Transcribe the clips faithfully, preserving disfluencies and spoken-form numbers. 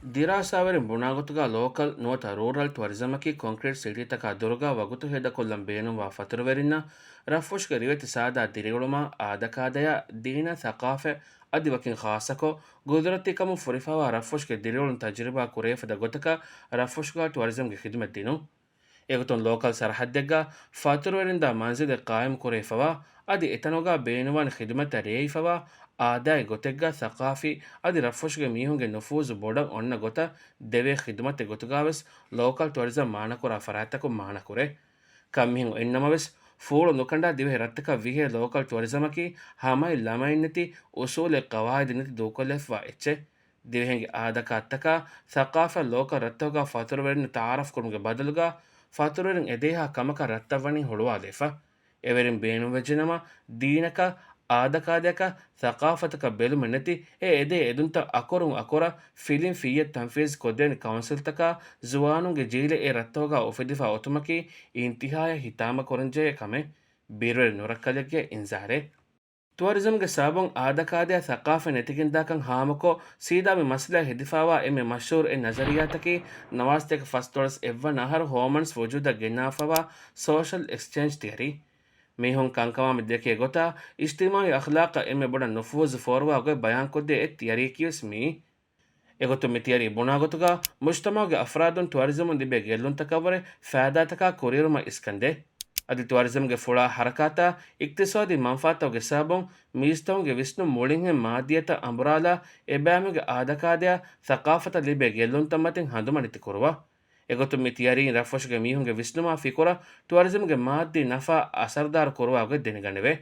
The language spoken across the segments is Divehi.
ދިރާސާވެރިން ބުނާގޮތުގަ ލޯކަލް ނުވަތަ ރޫރަލް ޓުއަރިޒަމަކީ ކޮންކްރީޓް ސިޓީތަކާ ދުރުގަ ވަގުތު ހޭދަކޮށްލަން ބޭނުންވާ ފަތުރުވެރިންނަށް ރަށްފުށުގެ ރިވެތި ސާދާ ދިރިއުޅުމާ، އާދަކާދަޔާ، ދީނާ ސަޤާފަތް އަދި ވަކިން ޚާއްޞަކޮށް، ގުދުރަތީކަމުން ފުރިފަވާ ރަށްފުށުގެ ދިރިއުޅުން ތަޖުރިބާ ކުރެވިފަދަ ގޮތަކަށް ރަށްފުށުގަ ޓުއަރިޒަމްގެ ޚިދުމަތް ދިނުން. އެގޮތުން ލޯކަލް ސަރަހައްދެއްގަ ފަތުރުވެރިންދާ މަންޒިލެއް ޤާއިމް ކުރެވިފަވާ، އަދި އެތަނުގަ ބޭނުންވާނެ ޚިދުމަތްތައް ރޭވިފަވާ، އާދައި ގޮތެއްގަ ސަޤާފީ އަދި ރަށްފުށުގެ މީހުންގެ ނުފޫޒު ބޮޑަށް އޮންނަ ގޮތަށް ދެވޭ ޚިދުމަތެއް ގޮތުގަވެސް ލޯކަލް ޓުއަރިޒަމް މާނަކުރާ ފަރާތްތަކުން މާނަކުރޭ. ކަންމިހެން އޮތްނަމަވެސް، ފޫޅު ނުކަނޑާ ދިވެހި ރަށްތަކަށް ވިހޭ ލޯކަލް ޓުއަރިޒަމަކީ ހަމައެއް ލަމައެއްނެތި، އުސޫލެއް ޤަވާއިދެއް ނެތި ދޫކޮށްލެވިފަވާ އެއްޗެއް. ދިވެހިންގެ އާދަކާދަތަކާ ސަޤާފަތް ލޯކަލް ރަށްތަކުގަ ފަތުރުވެރިންނަށް ތަޢާރަފް ކުރުމުގެ ބަދަލުގަ، ފަތުރުވެރިން އެދޭހާ ކަމަކަށް ރަށްތައް ވަނީ ހުޅުވާލައިފަ. އެވެރިން ބޭނުންވެއްޖެނަމަ، ދީނަކަށް، އާދަކާދަޔަކަށް، ސަޤާފަތަކަށް ބެލުމެއް ނެތި އެ އެދޭ އެދުންތައް އަކުރުން އަކުރަށް ފިލިން ފިއްޔަށް ތަންފީޒު ކޮށްދޭނެ ކައުންސިލްތަކާ ޒުވާނުންގެ ޖީލެއް އެ ރަށްތަކުގަ އުފެދިފަ އޮތުމަކީ އިންތިހާޔަށް ހިތާމަ ކުރަންޖެހޭ ކަމެއް. ބިރުވެރި ނުރައްކަލެއްގެ އިންޒާރެއް. ޓުއަރިޒަމްގެ ސަބަބުން އާދަކާދަޔާ ސަޤާފަތް ނެތިގެންދާކަން ހާމަކޮށް، ސީދާ މި މައްސަލައަށް ހެދިފަވާ އެންމެ މަޝްހޫރު އެއް ނަޒަރިއްޔާތަކީ، ނަވާރަ ސަތޭކަ ފަސްދޮޅަސް އެއްވަނަ އަހަރު ހޯމަންސް ވުޖޫދަށް ގެންނާފަވާ ސޯޝަލް އެކްސްޗޭންޖް ތިއަރީ. މީހުން ކަންކަމާ މި ދެކޭ ގޮތާ، އިޖްތިމާޢީ އަޚްލާޤަށް އެންމެ ބޮޑަށް ނުފޫޒު ފޯރުވާ ގޮތް ބަޔާންކޮށްދޭ އެއް ތިއަރީއަކީވެސް މިއީ. އެގޮތުން މި ތިއަރީ ބުނާގޮތުގަ، މުޖްތަމަޢުގެ އަފްރާދުން ޓުއަރިޒަމުން ލިބޭ ގެއްލުންތަކަށްވުރެ ފައިދާތަކާ ކުރިއެރުމަށް އިސްކަންދޭ. އަދި ޓުއަރިޒަމްގެ ފުޅާ ހަރަކާތާ އިޤްތިޞާދީ މަންފާތަކުގެ ސަބަބުން މީސްތަކުންގެ ވިސްނުން މުޅިންހެން މާއްދިއްޔަތަށް އަނބުރާލާ، އެބައިމީހުންގެ އާދަކާދަޔާ ސަޤާފަތަށް ލިބޭ ގެއްލުންތައް މަތިން ހަނދުމަނެތި ކުރުވާ. އެގޮތުން މި ތިއަރީން ރަށްފުށުގެ މީހުންގެ ވިސްނުމާ ފިކުރަށް ޓުއަރިޒަމްގެ މާއްދީ ނަފާ އަސަރުދާރު ކުރުވާ ގޮތް ދެނެގަނެވޭ.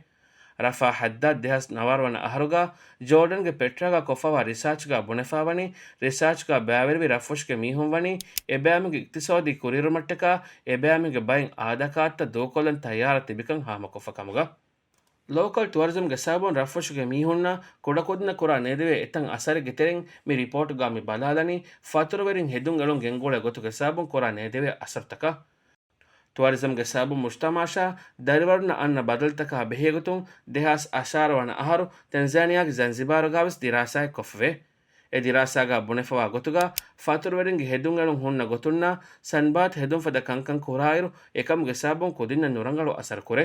ރަފާ ހައްދާދް ދެހާސް ނަވާރަ ވަނަ އަހަރުގަ ޖޯޑަންގެ ޕެޓްރާގަ ކޮށްފަވާ ރިސާޗްގަ ބުނެފަވަނީ، ރިސާޗްގަ ބައިވެރިވި ރަށްފުށުގެ މީހުން ވަނީ އެބައިމީހުންގެ އިޤްތިޞާދީ ކުރިއެރުމަށްޓަކާ އެބައިމީހުންގެ ބައެއް އާދަކާދަތައް ދޫކޮށްލަން ތައްޔާރަށް ތިބިކަން ހާމަކޮށްފަ ކަމުގަ. ލޯކަލް ޓުއަރިޒަމްގެ ސަބަބުން ރަށްފުށުގެ މީހުންނަށް ކުޑަކުދިންނަށް ކުރާ ނޭދެވޭ އެތައް އަސަރެއްގެ ތެރެއިން މި ރިޕޯޓްގަ މި ބަލާލަނީ ފަތުރުވެރިން ހެދުން އެޅުން ގެންގުޅޭ ގޮތުގެ ސަބަބުން ކުރާ ނޭދެވޭ އަސަރުތަކަށް. ޓުއަރިޒަމްގެ ސަބަބުން މުޖްތަމަޢަށާ ދަރިވަރުންނަށް އަންނަ ބަދަލުތަކާ ބެހޭގޮތުން ދެހާސް އަށާރަ ވަނަ އަހަރު ތެންޒާނިޔާގެ ޒަންޒިބާރުގަވެސް ދިރާސާއެއް ކޮށްފަވޭ. އެ ދިރާސާގަ ބުނެފަވާ ގޮތުގަ ފަތުރުވެރިންގެ ހެދުން އެޅުން ހުންނަ ގޮތުންނާ ސަންބާތު ހެދުން ފަދަ ކަންކަން ކުރާއިރު އެކަމުގެ ސަބަބުން ކުދިންނަށް ނުރަނގަޅު އަސަރު ކުރޭ.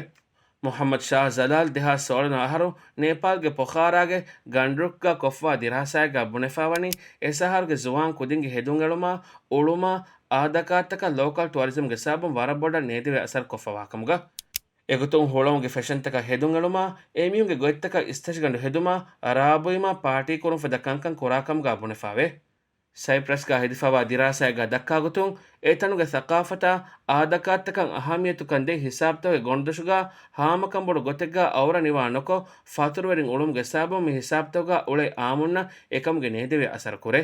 މުޙައްމަދު ޝާހް ޖަލާލް ދެހާސް ސޯޅަ އަހަރު ނޭޕާލްގެ ޕޮޚާރާގެ ގަންޑްރުކްގަ ކޮށްފަވާ ދިރާސާއެއްގަ ބުނެފަވަނީ އެ ޝަހަރުގެ ޒުވާން ކުދިންގެ ހެދުން އެޅުމާ، އުޅުމާ، އާދަކާދަތަކަށް ލޯކަލް ޓުއަރިޒަމްގެ ސަބަބުން ވަރަށް ބޮޑަށް ނޭދެވޭ އަސަރު ކޮށްފަވާކަމުގަ. އެގޮތުން ހުޅަމުގެ ފެޝަންތަކަށް ހެދުން އެޅުމާ، އެމީހުންގެ ގޮތްތަކަށް އިސްތަށިގަނޑު ހެދުމާ، ރާ ބުއިމާ، ޕާޓީ ކުރުން ފަދަ ކަންކަން ކުރާކަމުގަ ބުނެފަވޭ. ސައިޕްރަސްގަ ހެދިފަވާ ދިރާސާއެއްގަ ދައްކާގޮތުން، އެތަނުގެ ސަޤާފަތާ އާދަކާދަތަކަށް އަހައްމިޔަތުކަން ދޭ ހިސާބުތަކުގެ ގޮނޑުދޮށުގަ ހާމަކަންބޮޑު ގޮތެއްގަ އައުރަ ނިވާ ނުކޮށް، ފަތުރުވެރިން އުޅުމުގެ ސަބަބުން މި ހިސާބުތަކުގަ އުޅޭ އާއްމުންނަށް އެކަމުގެ ނޭދެވޭ އަސަރު ކުރޭ.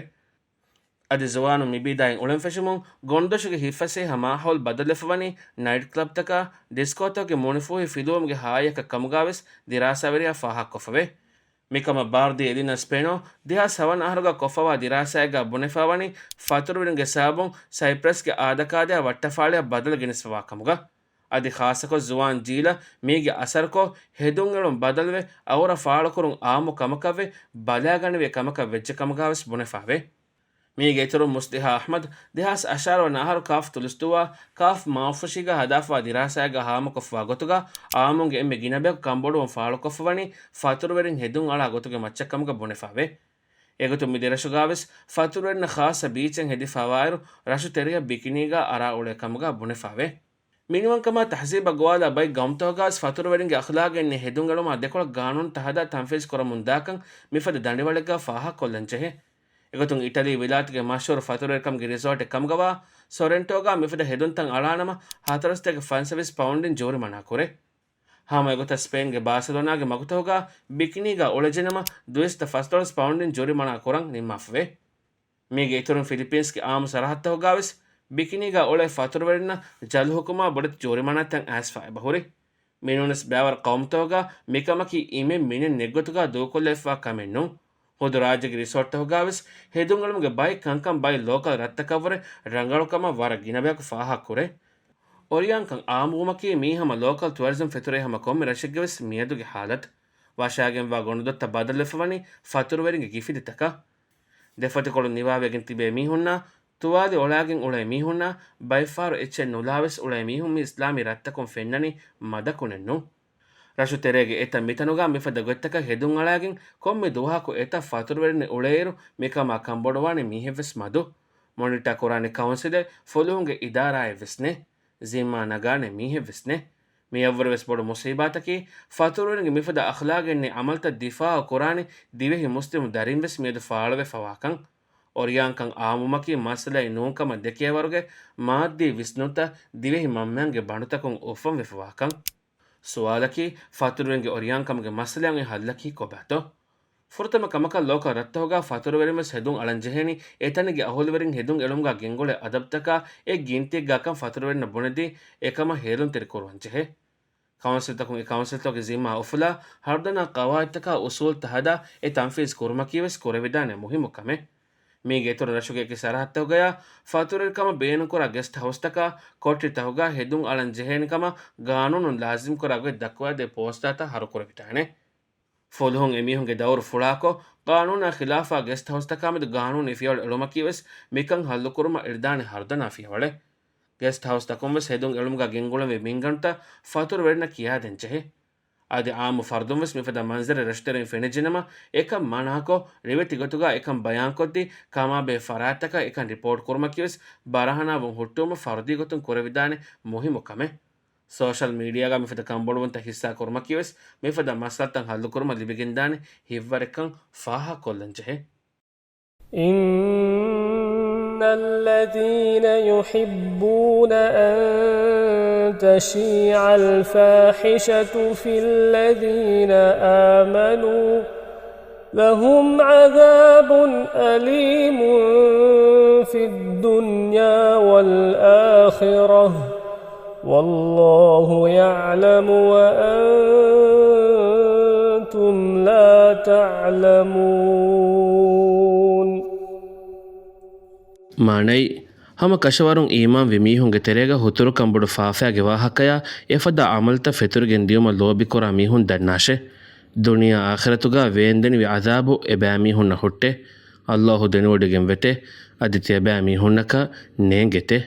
އަދި ޒުވާނުން މިބީދާއިން އުޅެން ފެށުމުން ގޮނޑުދޮށުގެ ހިތްފަސޭހަ މާހައުލް ބަދަލުވެފަވަނީ ނައިޓް ކްލަބްތަކާ، ޑިސްކޯތަކުގެ މުނިފޫހި ފިލުވުމުގެ ހާއްޔަކަށް ކަމުގަވެސް ދިރާސާވެރިޔާ ފާހަގަކޮށްފަވޭ. މިކަމަށް ބާރްދީ އެލިނާ ސްޕޭނޯ ދެހާސް ހަވަނަ އަހަރުގަ ކޮށްފަވާ ދިރާސާއެއްގަ ބުނެފަވަނީ ފަތުރުވެރިންގެ ސަބަބުން ސައިޕްރަސްގެ އާދަކާދަޔާ ވައްޓަފާޅިއަށް ބަދަލު ގެނެސްފަވާ ކަމުގަ. އަދި ޚާއްޞަކޮށް ޒުވާން ޖީލަށް މީގެ އަސަރުކޮށް، ހެދުންއެޅުން ބަދަލުވެ، އައުރަ ފާޅުކުރުން އާއްމު ކަމަކަށްވެ، ބަލާގަނެވޭ ކަމަކަށް ވެއްޖެ ކަމުގަވެސް ބުނެފަވޭ. މީގެ އިތުރުން މުޞްލިޙާ އަޙްމަދު ދެހާސް އަށާރަ ވަނަ އަހަރު ކާފް ތުލުސްދޫއާ ކާފް މާފުށީގަ ހަދާފަވާ ދިރާސާއެއްގަ ހާމަކޮށްފަވާ ގޮތުގަ، އާއްމުންގެ އެންމެ ގިނަ ބަޔަކު ކަންބޮޑުވުން ފާޅުކޮށްފަވަނީ ފަތުރުވެރިން ހެދުން އަޅާ ގޮތުގެ މައްޗަށްކަމުގަ ބުނެފަވޭ. އެގޮތުން މި ދެރަށުގަވެސް ފަތުރުވެރިންނަށް ޚާއްޞަ ބީޗެއް ހެދިފަވާއިރު، ރަށު ތެރެއަށް ބިކިނީގަ އަރާ އުޅޭ ކަމުގަ ބުނެފަވޭ. މިނިވަންކަމާ ތަހްޒީބަށް ގޮވާލާ ބައެއް ގައުމުތަކުގަވެސް ފަތުރުވެރިންގެ އަޚްލާގެއް ނެތް ހެދުން އެޅުމާ ދެކޮޅަށް ގާނޫނު ތަހަދާ ތަންފީޒު ކުރަމުންދާކަން މިފަދަ ދަނޑިވަޅެއްގަ ފާހަގަކޮށްލަންޖެހޭ. އެގޮތުން އިޓަލީ ވިލާތުގެ މަޝްހޫރު ފަތުރުވެރިކަމުގެ ރިސޯޓެއް ކަމުގަވާ ސޮރެންޓޯގަ މިފަދަ ހެދުންތައް އަޅާނަމަ ހަތަރުސަތޭކަ ފަންސަވީސް ޕައުންޑިން ޖޫރިމަނާ ކުރޭ. ހަމަ އެގޮތަށް ސްޕެއިންގެ ބާސެލޯނާގެ މަގުތަކުގަ ބިކިނީގަ އުޅެޖެނަމަ ދުއިސައްތަ ފަސް ޑޮލަސް ޕައުންޑިން ޖޫރިމަނާ ކުރަން ނިންމާފަވޭ. މީގެ އިތުރުން ފިލިޕީންސްގެ އާއްމު ސަރަހައްދުތަކުގަވެސް ބިކިނީގަ އުޅޭ ފަތުރުވެރިންނަށް ޖަލު ހުކުމާ ބޮޑެތި ޖޫރިމަނާތައް އައިސްފަ އެބަހުރި. މިނޫނަސް ބައިވަރު ޤައުމުތަކުގަ މިކަމަކީ އިމެއް މިނެއް ނެތްގޮތުގަ ދޫކޮށްލައިފަވާ ކަމެއް ނޫން. ހުދު ރާއްޖޭގެ ރިސޯޓްތަކުގަވެސް ހެދުންއެޅުމުގެ ބައެއް ކަންކަން ބައެއް ލޯކަލް ރަށްތަކަށްވުރެ ރަނގަޅުކަމަށް ވަރަށް ގިނަ ބަޔަކު ފާހަގަކުރޭ. އޮޅިޔާންކަން އާއްމުވުމަކީ މީ ހަމަ ލޯކަލް ޓުއަރިޒަމް ފެތުރޭ ހަމަ ކޮންމެ ރަށެއްގެވެސް މިއަދުގެ ހާލަތު. ވަށާގެންވާ ގޮނޑުދޮށްތައް ބަދަލުވެފަވަނީ ފަތުރުވެރިންގެ ގިފިލިތަކަށް. ދެފަތިކޮޅު ނިވާވެގެން ތިބޭ މީހުންނާ، ތުވާލި އޮޅާގެން އުޅޭ މީހުންނާ، ބައެއްފަހަރު އެއްޗެއް ނުލާވެސް އުޅޭ މީހުން މި އިސްލާމީ ރަށްތަކުން ފެންނަނީ މަދަކުނެއް ނޫން. ރަށު ތެރޭގެ އެތައް މިތަނުގާ މިފަދަ ގޮތްތަކަށް ހެދުން އަޅާގެން ކޮންމެ ދުވަހަކު އެތައް ފަތުރުވެރިން އުޅޭއިރު މިކަމާ ކަންބޮޑުވާނީ މީހެއްވެސް މަދު. މޮނިޓާ ކުރާނީ ކައުންސިލެއް، ފުލުހުންގެ އިދާރާއެއްވެސް ނެތް. ޒިންމާ ނަގާނެ މީހެއްވެސް ނެތް. މިއަށްވުރެވެސް ބޮޑު މުސީބާތަކީ، ފަތުރުވެރިންގެ މިފަދަ އަޚްލާގެއްނެތް އަމަލްތައް ދިފާއު ކުރާނީ ދިވެހި މުސްލިމު ދަރިންވެސް މިއަދު ފާޅުވެފަވާކަން. އޮރިޔާންކަން އާއްމުމަކީ މައްސަލައެއް ނޫންކަމަށް ދެކޭވަރުގެ މާއްދީ ވިސްނުންތައް ދިވެހި މަންމައިންގެ ބަނޑުތަކުން އުފަންވެފަވާކަން. ސުވާލަކީ، ފަތުރުވެރިންގެ އޮރިޔާންކަމުގެ މައްސަލައަށް އޮތް ހައްލަކީ ކޮބާތޯ؟ ފުރަތަމަ ކަމަކަށް ލޯކަލް ރަށްތަކުގާ ފަތުރުވެރިންވެސް ހެދުން އަޅަން ޖެހޭނީ އެތަނެއްގެ އަހުލުވެރިން ހެދުން އެޅުމުގާ ގެންގުޅޭ އަދަބުތަކާ އެ ގިންތިއެއްގާކަން ފަތުރުވެރިންނަށް ބުނެދީ އެކަމަށް ހޭލުންތެރި ކުރުވަން ޖެހޭ. ކައުންސިލްތަކުން އެ ކައުންސިލްތަކުގެ ޒިންމާ އުފުލާ، ހަރުދަނާ ޤަވާއިދުތަކާ އުސޫލްތައް ހަދާ އެ ތަންފީޒް ކުރުމަކީވެސް ކުރެވިދާނެ މުހިއްމު ކަމެއް. މީގެ އިތުރުން ރަށުގެ އެކި ސަރަހައްދުތަކުގަޔާ ފަތުރުވެރިކަމަށް ބޭނުންކުރާ ގެސްޓް ހައުސްތަކާ ކޮޓަރިތަކުގާ ހެދުން އަޅަން ޖެހޭނެ ކަމަށް ގާނޫނުން ލާޒިމްކުރާ ގޮތް ދައްކުވާދޭ ޕޯސްޓާތައް ހަރުކުރެވިދާނެ. ފުލުހުން އެމީހުންގެ ދައުރު ފުޅާކޮށް، ގާނޫނާ ޚިލާފާ ގެސްޓް ހައުސްތަކާމެދު ގާނޫނީ ފިޔަވަޅު އެޅުމަކީވެސް މިކަން ހައްލުކުރުމަށް އެޅިދާނެ ހަރުދަނާ ފިޔަވަޅެއް. ގެސްޓް ހައުސްތަކުންވެސް ހެދުން އެޅުމުގާ ގެންގުޅެންވީ މިންގަނޑުތައް ފަތުރުވެރިންނަށް ކިޔާދޭން ޖެހޭ. އަދި އާއްމު ފަރުދުންވެސް މިފަދަ މަންޒަރެއް ރަށުތެރެއިން ފެނިޖެނުމަށް އެކަން މަނާކޮށް، ރިވެތި ގޮތުގާ އެކަން ބަޔާންކޮށްދީ، ކަމާބެހޭ ފަރާތްތަކަށް އެކަން ރިޕޯޓް ކުރުމަކީވެސް ބަރަހަނާވުން ހުއްޓުވުމަށް ފަރުދީ ގޮތުން ކުރެވިދާނެ މުހިއްމު ކަމެއް. ސޯޝަލް މީޑިއާގަ މިފަދަ ކަންބޮޑުވުންތައް ހިއްސާ ކުރުމަކީވެސް މިފަދަ މައްސަލަތައް ހައްލުކުރުމަށް ލިބިގެންދާނެ ހިތްވަރެއްކަން ފާހަގަކޮށްލަން ޖެހޭ. إن الذين يحبون أن تشيع الفاحشة في الذين آمنوا لهم عذاب أليم في الدنيا والآخرة والله يعلم وأنتم لا تعلمون. މާނައީ، ހަމަ ކަށަވަރުން އީމާންވި މީހުންގެ ތެރޭގަ ހުތުރުކަން ބޮޑު ފާފައިގެ ވާހަކަޔާ އެފަދަ އަމަލުތައް ފެތުރިގެން ދިޔުމަށް ލޯބިކުރާ މީހުން ދަންނާށޭ. ދުނިޔެ އާޚިރަތުގަ ވޭންދެނިވި އަޒާބު އެބައިމީހުންނަށް ހުއްޓޭ. އައްލާހު ދެނެވޮޑިގެން ވެތޭ، އަދި ތިޔަބައިމީހުންނަކަށް ނޭނގެތޭ.